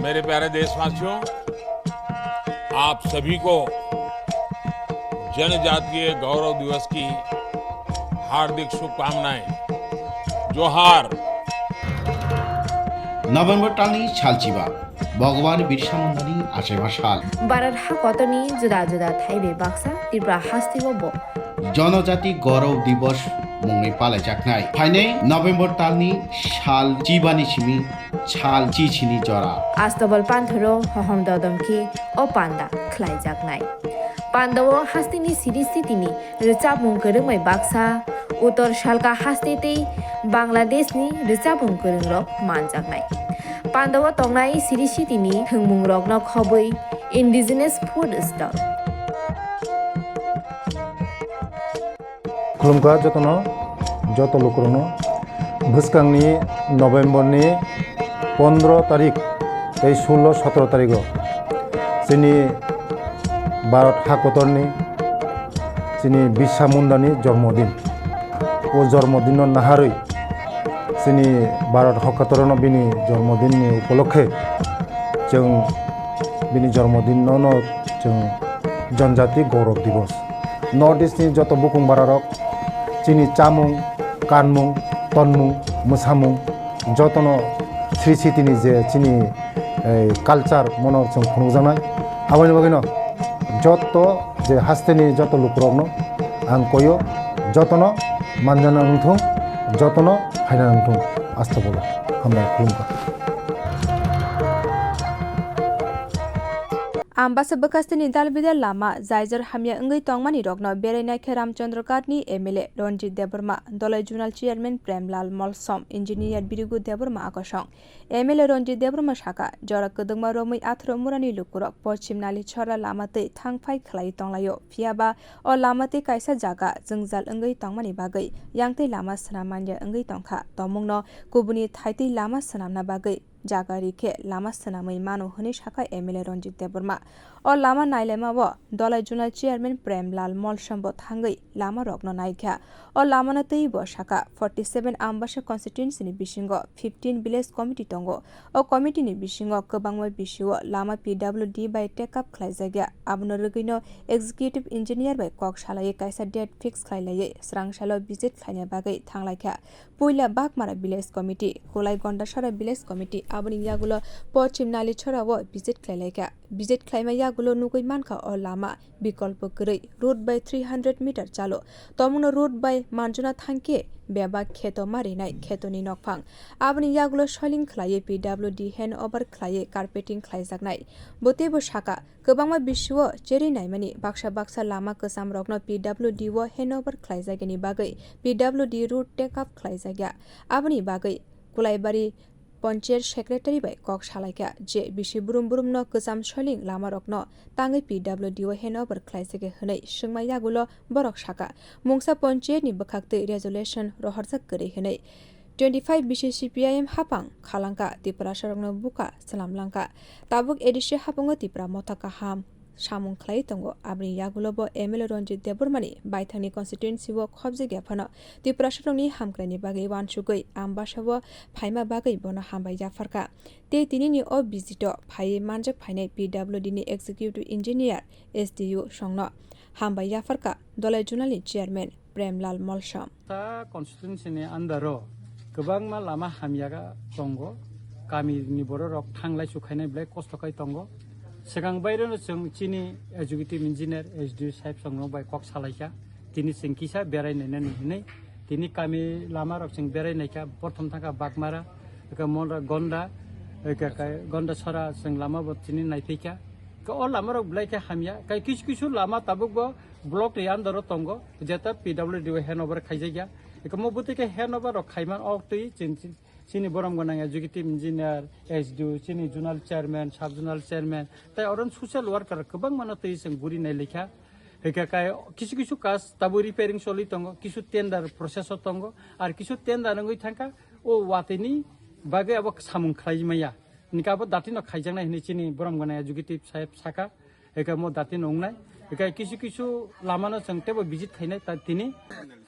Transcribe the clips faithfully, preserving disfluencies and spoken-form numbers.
मेरे प्यारे देशवासियों, आप सभी को जनजातीय गौरव दिवस की हार्दिक शुभकामनाएं। जोहार। November talni salchiba, Bhagwan Birsa Mundani achaiba sal. Bharat hakotorni juda juda thaibai baksa Tripura hasteo bo Jonojati Gaurav Divas mungwi palaijaknai. Phainai November talni sal chibani simi sal chichini jora. Astobal panthoro hohom dodom khe o panda khlaijaknai. Pandao hasteni siri sitini rwchapmung kwrwngbai baksa, Uttor Salka haste tei Bangladeshni rwchapmung kwrwngrok manjaknai. Pandao tongnai siri sitini thwngmungrokno khobwi indigenous food stall. Khulumkha jotono, joto lukurokno. Bwskangni November ni pondro tarik tei sullo sotro tarigo chini Bharat hakotorni chini Birsa Mundani jormodin. O jormodinno naharwi chini Bharat hakotorno bini jormodinni upolokhe chwng bini jormodinno no chwng Janjati Gaurav Divas. North East ni joto bukung bararok chini chamung, kanmung, tonmung, mwsamung jotono sri sitini je chini, eh, culture mono chwng phunukjaknai. Aboni bagwino joto je hasteni joto lukurokno ang koyo, jotono manjana wngthung, jotono phaina wngthung. Astagfirullah. Hambai khulumkha. Ambasa bwkhasteni dalbidal lama jaijar hamya wngwi tongmani rokno berainai khe Ramchandra Ghatni M L A Ranjit Debbarma, Dolai Zonal Chairman Premlal Molsom, Engineer Birigu Debbarma akosong. M L A Ranjit Debbarma saka, jora kwdwkma romwi atharo murani lukurok Pochim Nalichora lama twi thang phai khlai tonglaio, phiyaba o lama twi kaisa jaga jwngjal wngwi tongmani bagwi yang twi lama swnam manya wngwi tongkha, tomungno kubuni thai twi lama swnamna bagwi jaga ri khe lama swnamwi mano hwnwi sakha M L A Ranjit Debbarma. O lama nailaima o Dolai Zonal Chairman Premlal Molsom bo thangwi lama rokno naikha. O lamano twi bo sakha, forty seven Ambasa constituency ni bisingo fifteen village committee tongo. O committee ni bisingo kwbangma bisio lama P W D bai take up khlaijakya. Abono rwgwino executive engineer bai kok salaiwi kaisa date fix khlailaiwi swrang salo visit khlaina bagwi thanglaikha. Puila Bakmara Village Committee, Kulai Gondasora Village Committee, aboni yagulo Pochim Nalichora o visit khlailaikha. Visit khlaima yagulo nugwi mankha o lama bikolpo kwrwi, route bai three hundred meter chalo. Tomungno route bai manjuna thangkhe bebak kheto ma rinai khetoni nokphang. Aboni yagulo soiling khlaiwi P W D hand over khlaiwi carpeting khlaijaknai. Bo teibo saka, kwbangma bisio cherwi naimani baksa baksa lama kwchamrokno P W D o hand over khlaijagani bagwi P W D route take up khlaijakya. Aboni bagwi Kulaibari Poncher Secretary bai kok salaikha je bisi brum brumno kwcham soiling lamarokno tangwi P W D o hand over khlaijagya hwnwi swngma yagulo borok sakha, mungsa ponchayatni bwkhaktwi resolution rohorjak kwrwi hwnwi. Twenty five bisi C P I M hapang khalangkha, Tiprasarokno buka swnamlangkha. Tabuk A D C hapango Tipra motha kaham samung khlai tongo. Aboni yagulo bo M L A Ranjit Debbarmani baithangni constituency o khobjagya phano Tiprasarokni hamkraini bagwi uansugwi Ambasa o phaima bagwi bono hambai yapharkha. Tei tinini o visit o phaiwi manjak phainai P W D ni executive engineer, S D U songno hambai yapharkha Dolai Zonal ni chairman Premlal Molsom. Ta constituency ni under o kwbangma lama hamya tongo, kami ni borok rok thanglai sukhainai belai kosto khai tongo. Swkang baireno chwng chini executive engineer, S D U sahib songno bai kok salaikha, tini chwng kisa berai nainani hinwi. Tini kami lama rok chwng berai naikha, prothom thangkha Bakmara, eka Monra Gonda, eka kai Gonda Sora chwng lama bo tini naiphaikha. Ka o lama rok belai khe hamya, kai kisu kisu lama tabuk bo block ni under o tongo, jeta P W D o hand over khaijakya. Eka mo bwtwi khe hand over rok khaiman o twi chwng, chini borom gwnang executive engineer, S D U, chini zonal chairman, sub zonal chairman, tai oro social worker kwbangma no twi chwng guri nai likha. Hwnkhe kai kisu kisu kas tabuk repairing choli tongo, kisu tender process o tongo, ar kisu tender wngwi thangkha, o watwi ni bagwi abo samung khlai maya. Hwnkhe abo dati no khaijaknai hinwi chini borom gwnang executive sahib sakha. Eka mo dati nungnai, eka kisu kisu lama no chwng teibo visit khainai ta tini.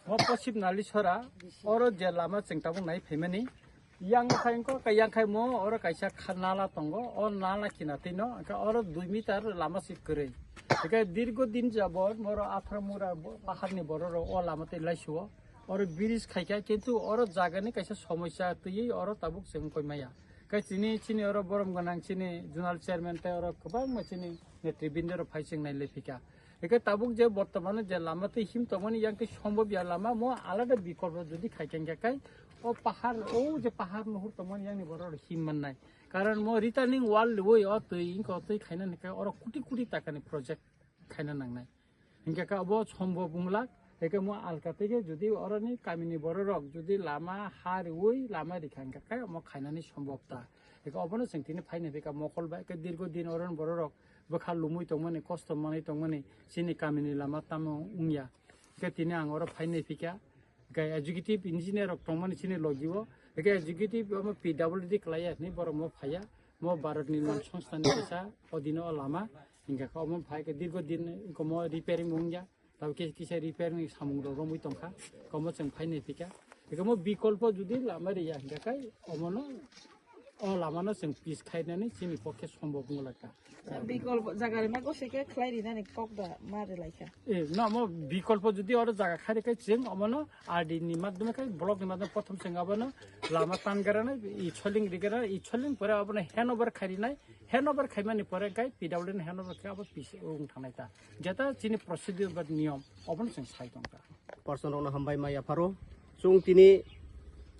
Mo Pochim Nalichora, oro je lama chwng tabuk nai phaimani, Yang khai wngkha, khe yang khai mo oro kaisa kha nala tongo, o nala khina twi no, hwnkhe oro dui meter lama se kwrwi. Hwnkhe dirgo din jabot moro Athra Mura bo-, paharni borok rok o lama twi laisuo. Oro bridge khaikha, kintu oro jagani kaisa somosya twiwi oro tabuk chwng koi maya. Khe chini, chini oro borom gwnang chini zonal chairman tei oro kwbangma chini netribindorok phai chwng nai le phika. Hwnkhe tabuk je bortomano je lama twi him tongmani yang twi sombobya lama mo alada bikolpo jodi khai khe hwnkhe kai o pahar, o je pahar nuhur tongmani yang ni borok him mannai. Karon mo returning wall lwoi o twi wngkha o twi khaina hwnkhe oro koti koti takani project khaina nangnai. Hingke ka obo sombob wngla, hingke mo alka teke jodi oroni kamini bororok jodi lama ha riui lama rikha hingke kai omo khainani sombob ta. Hingke obono chwng tini phaina pika mokol bai ke dirgo din oroni bororok bwkha lumui tongmani, kosto manui tongmani, chini kamini lama tamo wngya. Hingke tini ang oro phaina pika. Hingke executive engineer rok tongmani chini logi o. Hingke executive omo P W D klaiya hinui borok mo phaiya. Mo Bharat Nirman Sanstha ni kaisa odino o lama. Hingke ka omo phai ke dirgo din ko mo repairing wngya. Tabo ke kisa repairing samung rok romwi tongkha. Komo chwng phainai pika. Hingke mo bikolpo judi lama riya hingke kai omono o lamano chwng pis khainani chini pokhe sombob wngla ka. Bikolpo jaga rima gose ke khlai rinani kok da ma rilai kha. Eh, no, mo bikolpo judi oro jaga khai rikhe chwng omono R D ni madhyome khai block ni madhyome prothom chwng abono lama tan garana, i choling rigana, i choling pore abono handover khai rinai, handover khaimani pore khai P W ni handover khai abo pis wng thangnai ta. Jeta chini procedure ba niyom obono chwng sai tongkha. Person rokno hambai ma yapharo. Chwng tini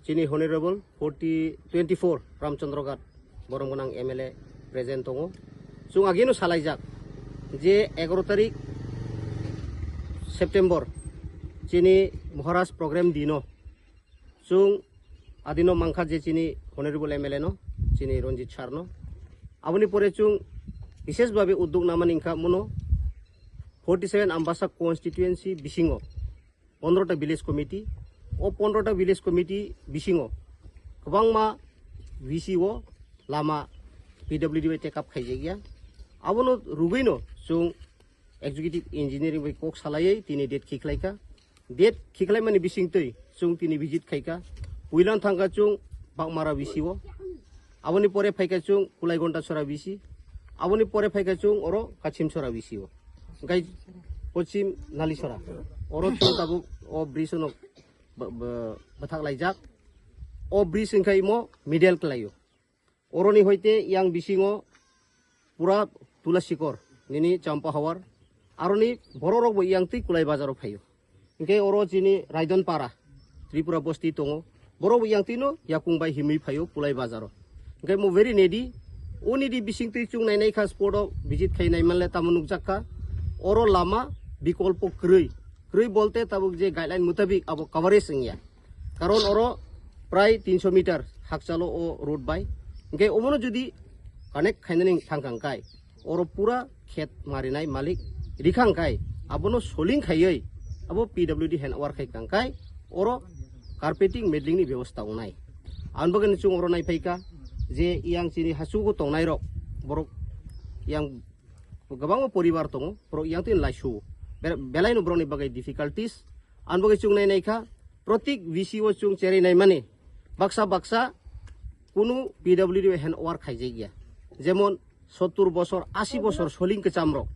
chini honorable forty twenty-four Ramchandra Ghat borom gwnang M L A present tongo. Chwng agino salaijak je egaro tarik September chini Maharaj program dino chwng adino mankha je chini honorable M L A no, chini Ranjit sir no. Aboni pore chwng bishesh bhabe uddog namani wngkha muno forty seven Ambasa constituency bisingo pondro ta village committee, o pondro ta village committee bisingo kwbangma V C o lama P W D bai take up khaijakya. Abono rugwino chwng executive engineering bai kok salaiwi tini date khiklaikha. Date khiklaimani bisingtwi chwng tini visit khaikha. Puilan thangkha chwng Bakmara V C o. Aboni pore phaikha chwng Kulaigonda Sora V C. Aboni pore phaikha chwng oro Kachim Sora V C o. Hingkai Pochim Nalisora. Oro chwng tabuk o bridge no bw-, bw-, bwthak laijak. O bridge hingkai imo middle kwlaio. Oroni hoite yang bisingo pura Tulasikor, nini Champa Hawar. Aroni bororok bo yang twi Kulai bazaro phaio. Hingke oro chini Raidon Para, Tripura bosti tongo. Borok bo yang twino yakung bai himwi phaio Kulai bazaro. Hingke mo very nedi, o nedi bising twi chwng nai nai kha spot o visit khai nai manle tamo nukjak kha. Oro lama bikolpo kwrwi. Kwrwi bolte tabuk je guideline mutabik abo coverage wngya. Karon oro prai tinso meter hakchalo o road bai. Hingke omono jodi connect khainani thangkha hingkai, oro pura khet marinai malik rikha hingkai, abono soling khaiwi abo P W D hand over khai kangkai, oro carpeting medling ni bebosta wngnai. Ang bagwi chwng oro nai phaikha je yang chini hachugo tongnai rok borok yang kwbangma poribar tongo, borok yang twi laisu. Be-, belaino borokni bagwi difficulties. Ang bagwi chwng nai nai kha, protik V C o chwng cherwi nai mani. Baksa baksa kunu P W D hand over khaijak ya. Jemon sottur bosor, asi bosor soling kwcham rok.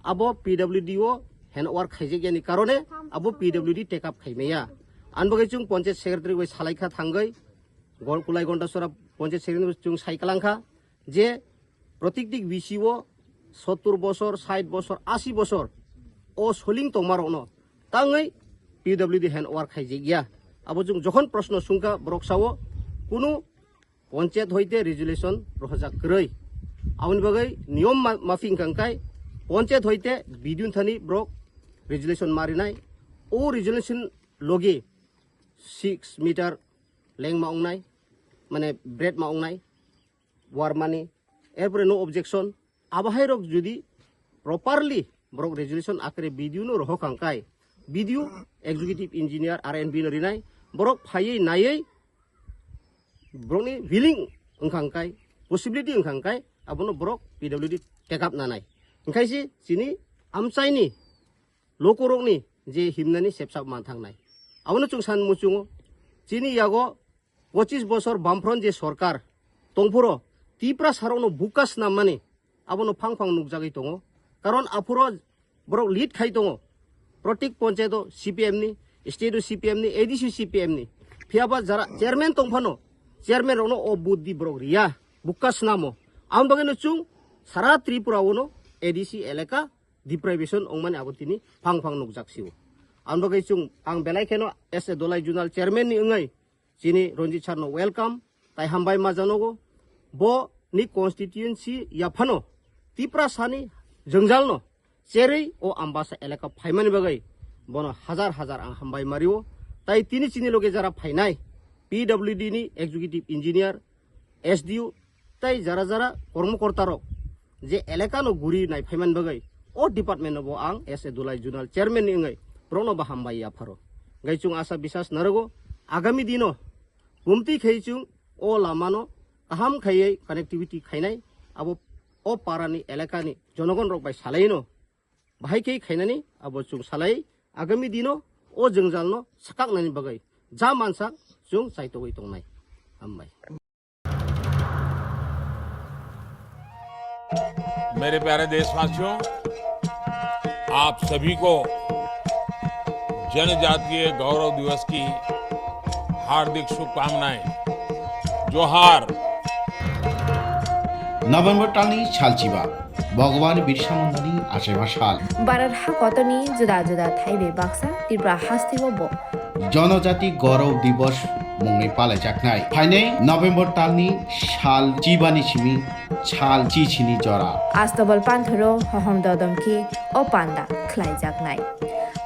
Abo P W D o hand over khaijak yani karone abo P W D take up khai maya. Ang bagwi chwng panchayat secretary bai salai kha thangwi, Gol-, Kulai Gondasora panchayat secretary bai chwng sai kalang kha. Je protiktik V C o sottur bosor, sait bosor, asi bosor o soling tongmarokno tangwi P W D hand over khaijak ya. Abo chwng jokhon proshno sungkha borok sao kunu panchayat hoite resolution rohorjak kwrwi. Aboni bagwi niyom ma-, mafi wngkha hwnkhe panchayat hoite B D O thani borok resolution marinai. O resolution logi six meter lengma wngnai, mane breadth ma wngnai, warmani, erpore no objection, abo hai rok jodi properly borok resolution akre B D O no rohor kha hwnkhe, B D O, executive engineer, R and B no rinai, borok phaiwi naiwi borokni willing wngkha hwnkhe, possibility wngkha hwnkhe, abono borok P W D take up nanai. Hwnkhe se chini amchaini lokorokni je himnani sepsap manthangnai. Abono chwng san muchungo, chini yago Pochis bosor Bamfront je sorkar tongphuro Tiprasarokno buka snammani abono phang phang nukjagwi tongo. Karon aphuro borok lead khai tongo. Protek ponchayato C P M ni, state o C P M ni, A D C C P M ni. Phiyaba jara chairman tongphano, chairman rokno o buddhi borok riya, buka snamo. Aboni bagwino chwng sara Tripura ono A D C elaka deprivation wngmani abo tini phang phang nukjak sio. Aboni bagwi chwng ang belai kheno as a Dholai Zonal Chairman ni wngwi chini Ranjit sir no welcome tai hambai ma janogo. Bo ni constituency yaphano Tiprasani jwngjalno cherwi o Ambasa elaka phaimani bagwi bono hajar hajar ang hambai mario. Tai tini chini loge jara phainai P W D ni executive engineer, S D O, tai jara jara kormokortarok je elakano guri nai phaimani bagwi o department no bo ang as a Dholai Zonal Chairman ni wngwi borokno bo hambai yapharo. Hwnkhe chwng asa bisas narogo agami dino bumtwi khai chwng o lamano kaham khaiwi connectivity khainai abo o parani elakani jonogon rok bai salaino bahai khe khainani abo chwng salai agami dino o jwngjalno swkaknani bagwi ja mansak chwng chaitogwi tongnai. Hambai. मेरे प्यारे देशवासियों, आप सभी को जनजातीय गौरव दिवस की हार्दिक शुभकामनाएं। जोहार। November talni salchiba, Bhagwan Birsa Mundani achaiba sal. Bharat hakotorni juda juda thaibai baksa Tripura hasteo bo Jonojati Gaurav Divas mungwi palaijaknai. Phainai November talni sal chibani simi sal chichini jora. Astobal panthoro hohom dodom khe o panda khlaijaknai.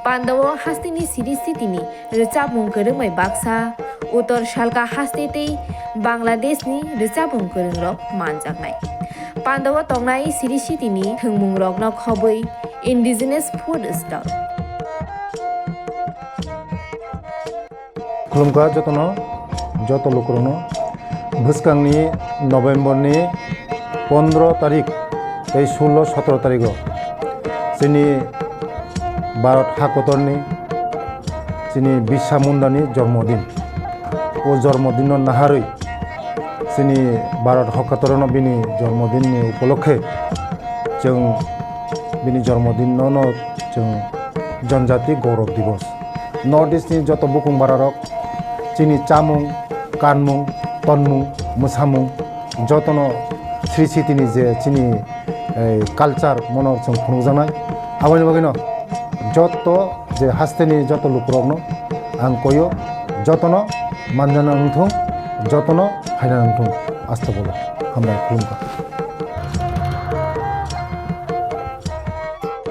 Pandao hasteni siri sitini rwchapmung kwrwngbai baksa, Uttor Salka haste tei Bangladeshni rwchapmung kwrwngrok manjaknai. Pandao tongnai siri sitini thwngmungrokno khobwi indigenous food stall. Khulumkha jotono, joto lukurokno. Bwskangni November ni pondro tarik tei sullo sotro tarigo chini Bharat hakotorni chini Birsa Mundani jormodin. O jormodinno naharwi chini Bharat hakotorno bini jormodinni upolokhe chwng bini jormodinno no chwng Janjati Gaurav Divas. North East ni joto bukung bararok chini chamung, kanmung, tonmung, mwsamung jotono sri sitini je chini, eh, culture mono chwng phunukjaknai. Aboni bagwino joto je hasteni joto lukurokno ang koyo jotono manjana wngthung, jotono phaina wngthung. Astobolo hambai khulumkha.